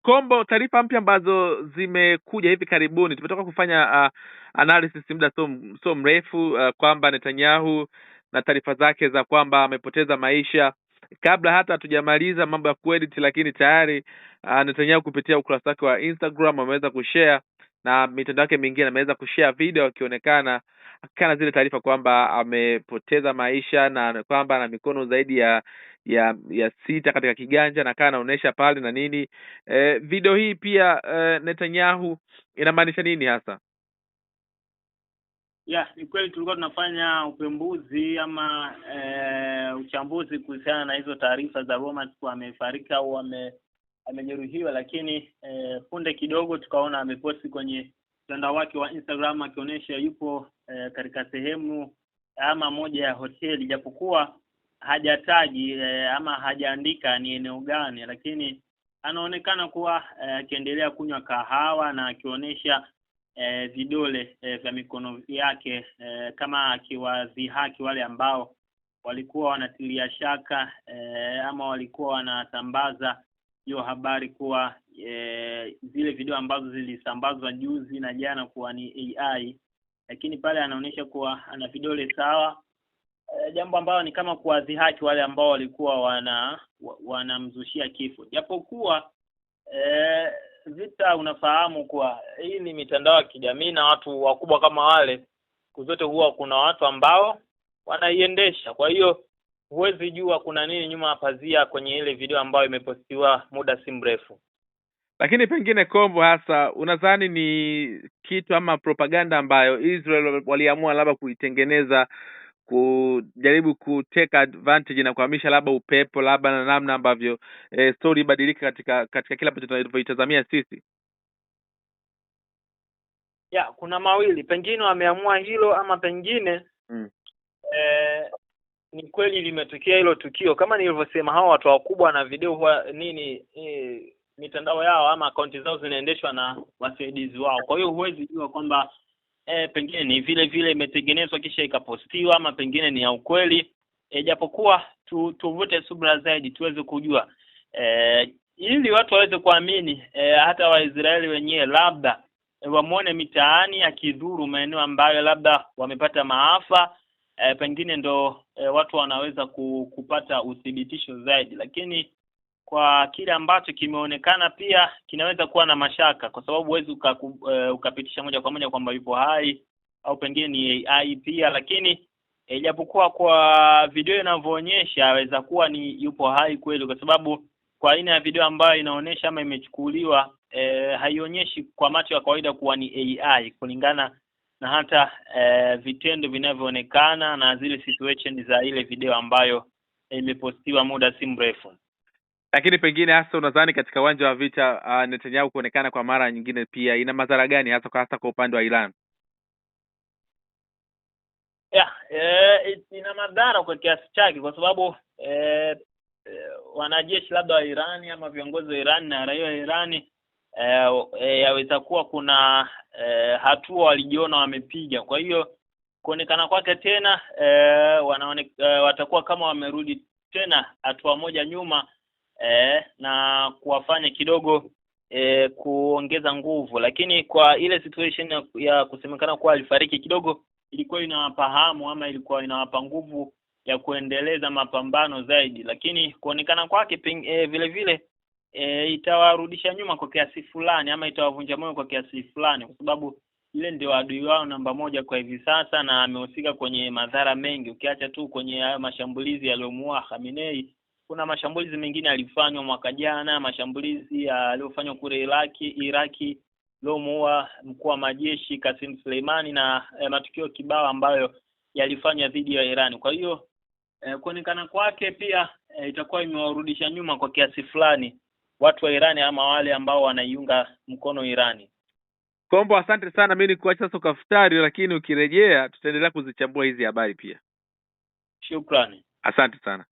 Kombo, taarifa mpya ambazo zimekuja hivi karibuni, tumetoka kufanya analysis muda so mrefu kwamba Netanyahu na taarifa zake za kwamba amepoteza maisha kabla hata hatujamaliza mambo ya kuedit, lakini tayari Netanyahu kupitia ukurasa wake wa Instagram ameweza kushare na mitandao yake mingine ameweza kushare video akionekana akikana zile taarifa kwamba amepoteza maisha na kwamba ana mikono zaidi ya 6 katika kiganja na kaa anaonesha pale na nini. Video hii pia Netanyahu inamaanisha nini hasa? Ya, ni kweli tulikuwa tunafanya upembuzi ama uchambuzi kuhusiana na hizo taarifa za Roman kuwa amefariki au amejeruhiwa, lakini punde kidogo tukaona ameposti kwenye mtandao wake wa Instagram akionyesha yupo katika sehemu ama moja ya hoteli, japokuwa hajataji ama hajaandika ni eneo gani, lakini anaonekana kuwa akiendelea kunywa kahawa na akionyesha vidole vya mikono yake kama akiwadhihaki wale ambao walikuwa wanatilia shaka ama walikuwa wanasambaza hiyo habari kuwa zile video ambazo zilisambazwa juzi na jana kuwa ni AI, lakini pale anaonyesha kuwa ana vidole sawa, jambo ambalo ni kama kuwadhihaki wale ambao walikuwa wanamzushia kifo. Japokuwa vita, unafahamu kuwa hii ni mitandao ya kijamii na watu wakubwa kama wale kuzote huwa kuna watu ambao wanaiendesha. Kwa hiyo huwezi jua kuna nini nyuma ya pazia kwenye ile video ambayo imepostiwa muda si mrefu. Lakini pengine Kombo, hasa unadhani ni kitu ama propaganda ambayo Israel waliamua labda kuitengeneza kujaribu kuteka advantage na kuhamisha labda upepo labda na namna ambavyo story ibadilika katika kila ambacho tunavyoitazamia sisi? Ya, kuna mawili, pengine wameamua hilo ama pengine ni kweli limetokea hilo tukio. Kama nilivyosema, hawa watu wakubwa na video huwa nini mitandao yao ama akaunti zao zinaendeshwa na wasaidizi wao. Kwa hiyo huwezi jua kwamba pengine ni vile vile imetengenezwa kisha ikapostiwa ama pengine ni ya ukweli. Japokuwa tuvute subra zaidi tuweze kujua ili watu waweze kuamini, hata Waisraeli wenyewe labda wamuone mitaani akidhuru maeneo ambayo labda wamepata maafa, pengine ndo watu wanaweza kupata uthibitisho zaidi. Lakini kwa kile ambacho kimeonekana pia kinaweza kuwa na mashaka, kwa sababu huwezi ukapitisha moja kwa moja kwamba yupo hai au pengine ni AI pia. Lakini japokuwa kwa video inavyoonyesha aweza kuwa ni yupo hai kweli, kwa sababu kwa aina ya video ambayo inaonyesha ama imechukuliwa haionyeshi kwa macho ya kawaida kuwa ni AI, kulingana na hata vitendo vinavyoonekana na zile situation za ile video ambayo imepostiwa muda si mrefu. Lakini pengine hasa unadhani katika uwanja wa vita Netanyahu kuonekana kwa mara nyingine pia ina madhara gani hasa kwa upande wa Iran? Ya, ina madhara kwa kiasi chake, kwa sababu wanajeshi labda wa Irani ama viongozi wa Irani na raia wa Irani yaweza kuwa kuna hatua walijiona wamepiga. Kwa hiyo kuonekana kwake tena watakuwa kama wamerudi tena hatua moja nyuma na kuwafanya kidogo kuongeza nguvu. Lakini kwa ile situation ya kusemekana kuwa alifariki kidogo ilikuwa inawapa hamu ama ilikuwa inawapa nguvu ya kuendeleza mapambano zaidi. Lakini kuonekana kwake vile vile itawarudisha nyuma kwa kiasi fulani ama itawavunja moyo kwa kiasi fulani, kwa sababu ile ndio adui wao namba moja kwa hivi sasa, na amehusika kwenye madhara mengi. Ukiacha tu kwenye hayo mashambulizi yaliyomuua Khamenei, kuna mashambulizi mengine yalifanywa mwaka jana, mashambulizi yaliyofanywa kule Iraki yaliyomuua mkuu wa majeshi Qasim Soleimani na matukio kibao ambayo yalifanywa dhidi ya Irani. Kwa hiyo kuonekana kwake pia itakuwa imewarudisha nyuma kwa kiasi fulani watu wa Irani ama wale ambao wanaiunga mkono Irani. Kombo, asante sana. Mimi nikuacha sasa ukafutari, lakini ukirejea tutaendelea kuzichambua hizi habari pia. Shukrani. Asante sana.